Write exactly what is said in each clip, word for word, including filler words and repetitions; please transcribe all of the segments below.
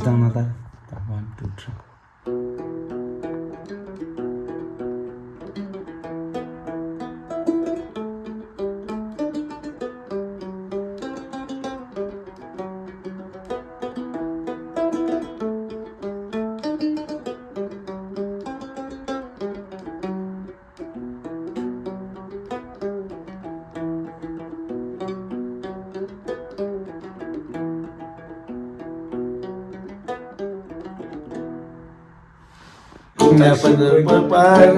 Another. One, two, three. Nga pynpaw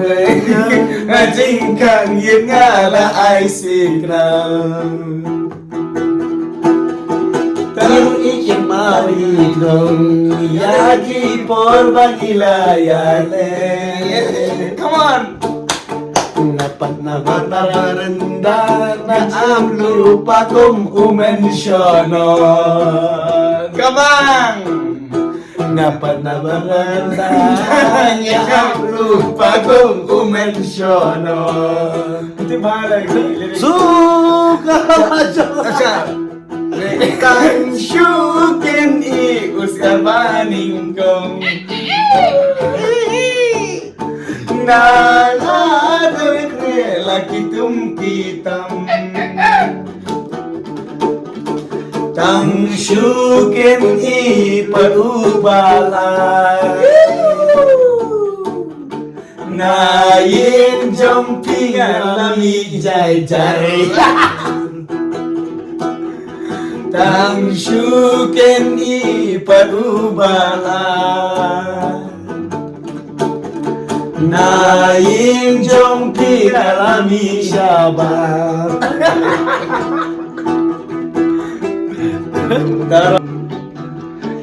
nga jingkhang ïa nga la ai signal. Tang i ki mari dong ïa ki por ba ki la ïa le. Come on. Na pat na bata barenda na am lupa kum u mensiono. Kabang. Na pat na barenda na am lupa kum u mensiono. Ito ba lagi. Suka aja. Tang shu ken i uskar ba nyngkong. Na la doi kre la ki tum ki tam. Tang shu ken i pat u ba la. Na ïing jong phi nga la mih jai jai. Tang shu ken i pat u ba la. Na ïing jong phi nga la mih shabar.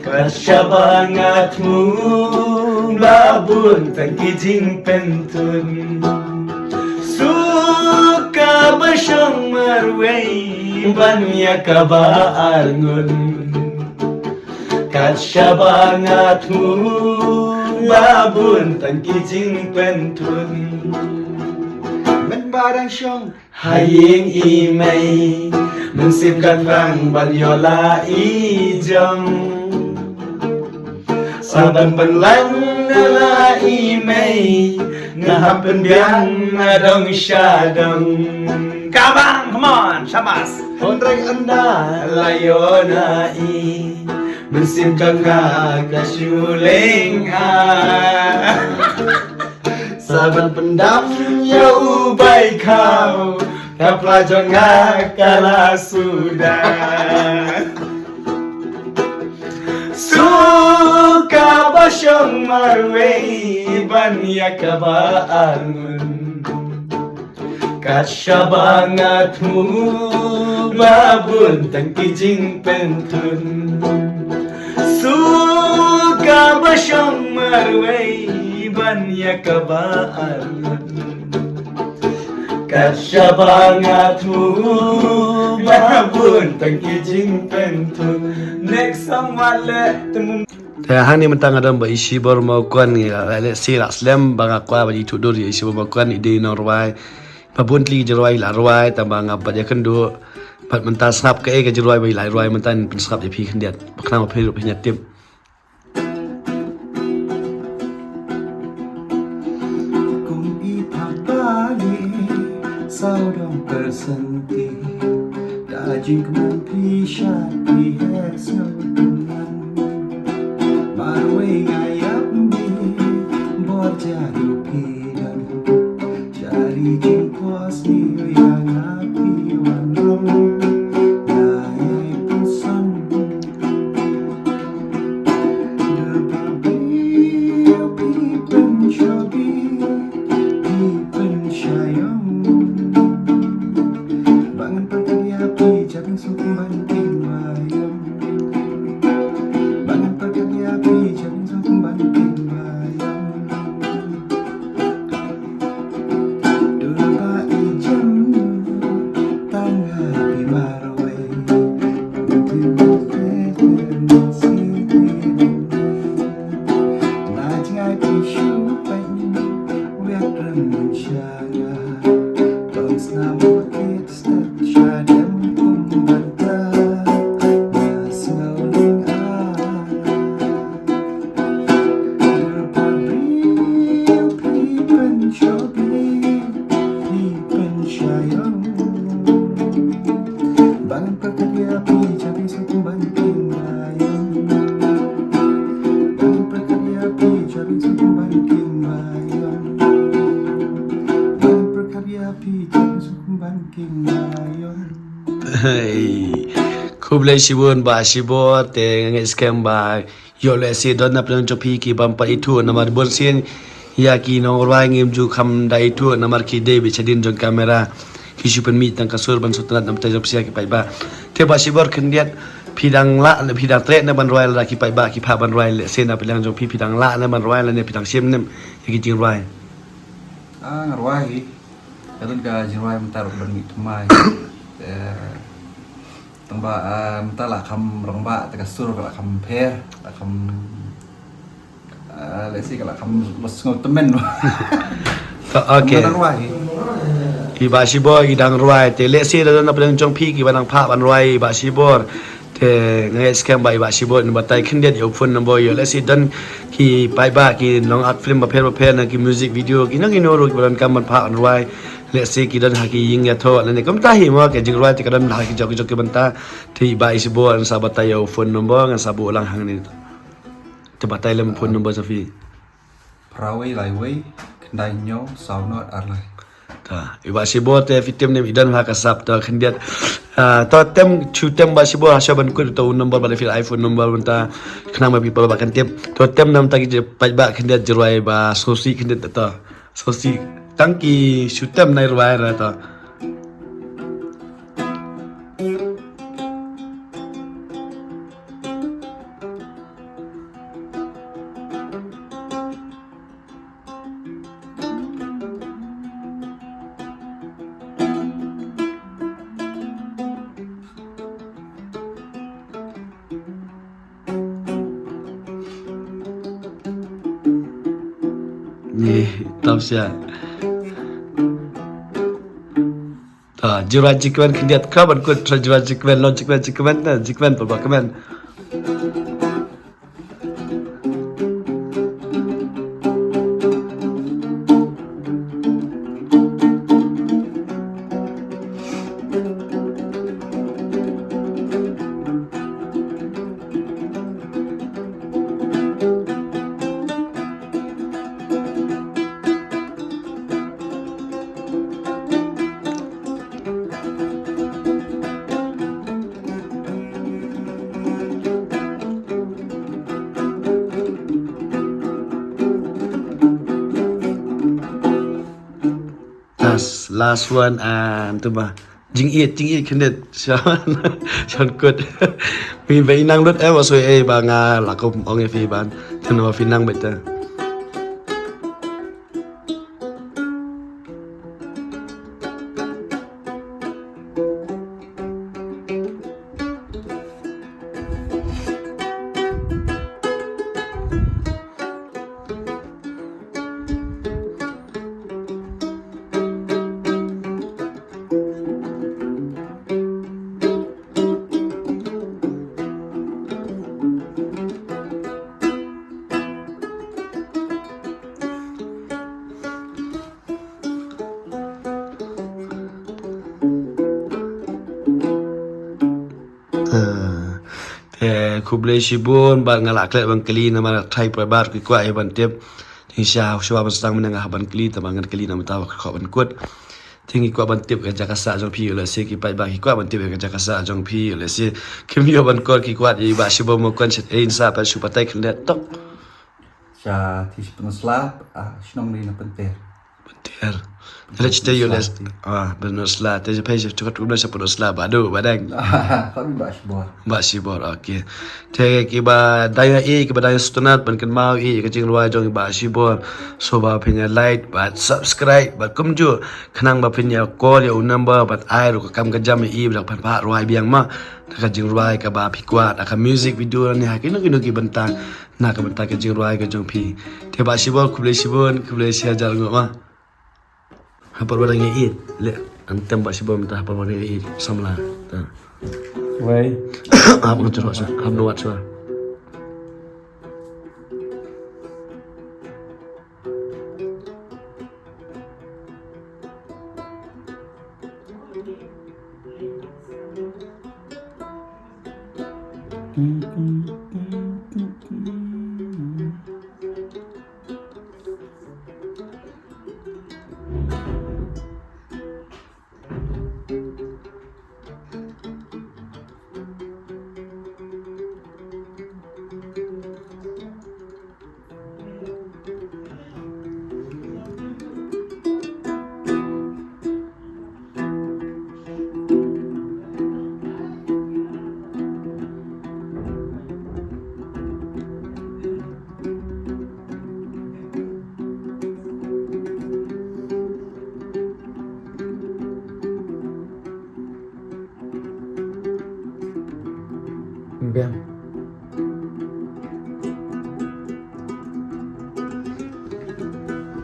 Kat shaba nga thmu ba bun tang ki jingpyntun. Suka ba shong marwei ban ïa kaba arngut. Kat shaba nga thmu ba bun tang ki jingpyntun. Mynba dang shong ha ïing i mei, mynsiem ka thrang ban ïoh la i jong. Sa ban pynlong na la i mei, nga hap pynbiang na dong sha dong. Kabang, come on, shabas. Hynrei ynda la ïoh na i, mynsiem ka nga ka shu lyngngoh. Sa ban pyndam ïa u bai khaw, ka pla jong nga ka la suda. Suka ba shong marwei ban ïa kaba arngut. Kat shaba nga thmu ba bun tang ki jingpyntun. Suka ba shong marwei ban ïa kaba arngut. Kat shaba nga thmu ba bun tang ki jingpyntun. Next song wat leh tymmen. Te hangne mynta nga don bad i Shibor Mawkon, ngi la leh sih la slem ba nga kwah ban ïathuh dur ïa i Shibor Mawkon, i dei i nongrwai ba bun tylli ki jingrwai i la rwai, tang ba nga pat ïakynduh bad mynta sngap kaei ka jingrwai ba i la rwai mynta, pynsngap ïa phi khyndiat. Ba khnang ba phi ruh phin ïa tip. Kum i pha bali sawdong persenti, da jingkmen phi sha phi heh sngewthuh ngan. Marwei nga ïap bih bor jadu phi don. Jari jingpos ni ïa nga phi wan long. Nga ïai puson. Hey. Khublei shibun Bah Shibor, te nga ngeit skhem ba ïoh lehse don na pdeng jong phi ki bym pat ithuh namar bun sien ïa ki nongrwai ngim ju kham da ithuh namar ki dei beit shadien jong kamera. Ki shu pynmih tang ka sur ban sngewtynnat na bynta jong phi ki paidbah. Te Bah Shibor khyndiat phi dang lah ne phi dang treh ne ban rwai lada ki paidbah ki phah ban rwai lehse na pdeng jong phi phi dang lah ne ban rwai lane phi dang shim ne ïa ki jingrwai. Ah, nga rwai hi. Ka don ka jingrwai mynta ruh ban mih thymmai. Eh, tang ba, ah, mynta la kham rangbah te ka sur ka la kham pher, la kham, ah, lehse ka la kham la sngew tymmen. To, okay. Mynta rwai hi. I Bah Shibor i dang rwai te lehse da don na pdeng jong phi ki ba dang phah ban rwai i Bah Shibor. Te nga ngeit skhem ba i Bah Shibor in batai khyndiat ïa u phone number ïoh lehse don ki paidbah ki nong act film bapher bapher na ki music video ki nong ino ruh ki ba donkam ban phah ban rwai lehse ki don ha ki ïing ïathoh lane kumta hi mo ka jingrwai te ka don ha ki jong ki jong ki bynta te i Bah Shibor in sa batai ïa u phone number ngan sa buh lang hangne. Te batai lem phone number sa phi. Phra wei lai wei, khyndai hynñiew, saw nod ar lai. Ta, i Bah Shibor te phi tem ne i don ha ka sap ta khyndiat. Ah, to tem, shu tem Bah Shibor, ha shuwa ban kut to number ba da phi iPhone number mynta khnang ba phi paidbah kan tip. To tem namar ta ki paidbah khyndiat jingrwai ba sosi khyndiat ta. Sosi tang ki shu tem nai rwai ra ta. Ni, tam sia. Ta, jingwan jingkmen khyndiat ka ban kut, jingwan jingkmen, long jingkmen, jingkmen, ta, jingkmen, ba, ba, kmen. Last, last one, ah, tu ba. Jingïeit, jingïeit khyndiat. Shan, shan kut. Phi ba i nang lut em, wa soi ei ba nga la kum ong ïa phi ban. Tang ba phi nang beit te. Eh, te khublei shibun, bad nga la klet ban kylli namar thai pyrbar ki kwah ïa ban tip. Te sha shuwa ban sdang mynne nga hap ban kylli, te ba ngan kylli namar ta ba ka kwah ban kut. Te ngi kwah ban tip ka jaka sah jong phi, lehse ki paidbah ki kwah ban tip ka jaka sah jong phi, lehse kim ïoh ban kor ki kwah ïa i Bah Shibor mo kon shet ei sa pat shu batai khyndiat tok. Sha Tishpynslap, ah, shnong ri na Pynter. Pynter. Te lehse te ïoh lehse. Ah, Pynslap. Te phi sha chukot kumno sha Pynslap, ba du, ba dang. Kami Bah Shibor. Bah Shibor, okay. Te kiba dang ïa i, kiba dang ïa sngewtynnat ban kynmaw ïa ka jingrwai jong i Bah Shibor. So ba phin ïa like, bad subscribe, bad kumjuh khnang ba phin ïa call ïa u number, bad ai ruh ka kam ka jam ïa i, bad phin phah rwai biang ma. Na ka jingrwai kaba phi kwah, na ka music video ne ha kino kino ki bynta. Na ka bynta ka jingrwai ka jong phi. Te Bah Shibor, khublei shibun, khublei shihajar nguh ma. Ha por ba dang ïa ïeit. Leh, antem Bah Shibor mynta ha por ba dang ïa ïeit. Samla. Ta. Wei. Hap ngat shuwa, hap ngat shuwa.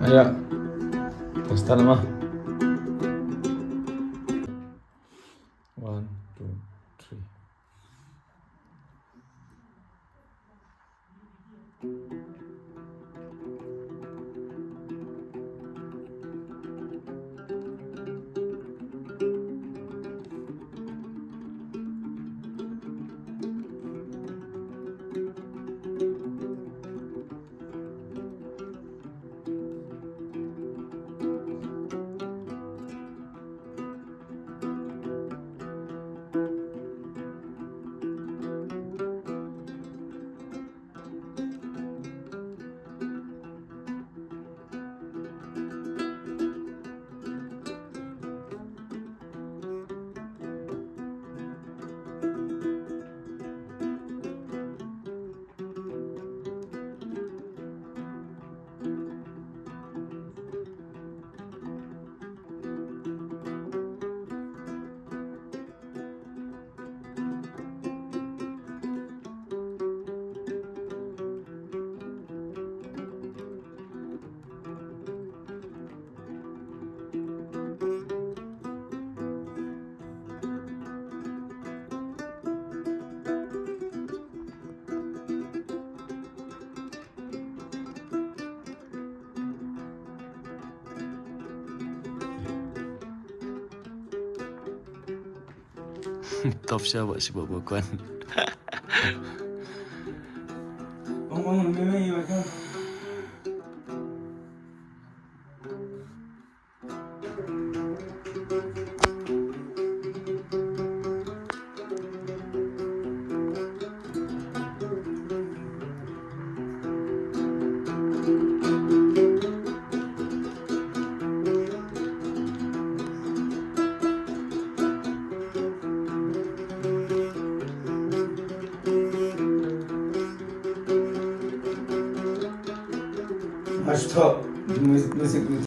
Ayo. Start ma. One, two, three. Top sha ba shi ba ba kwan. Ashtho, music, music,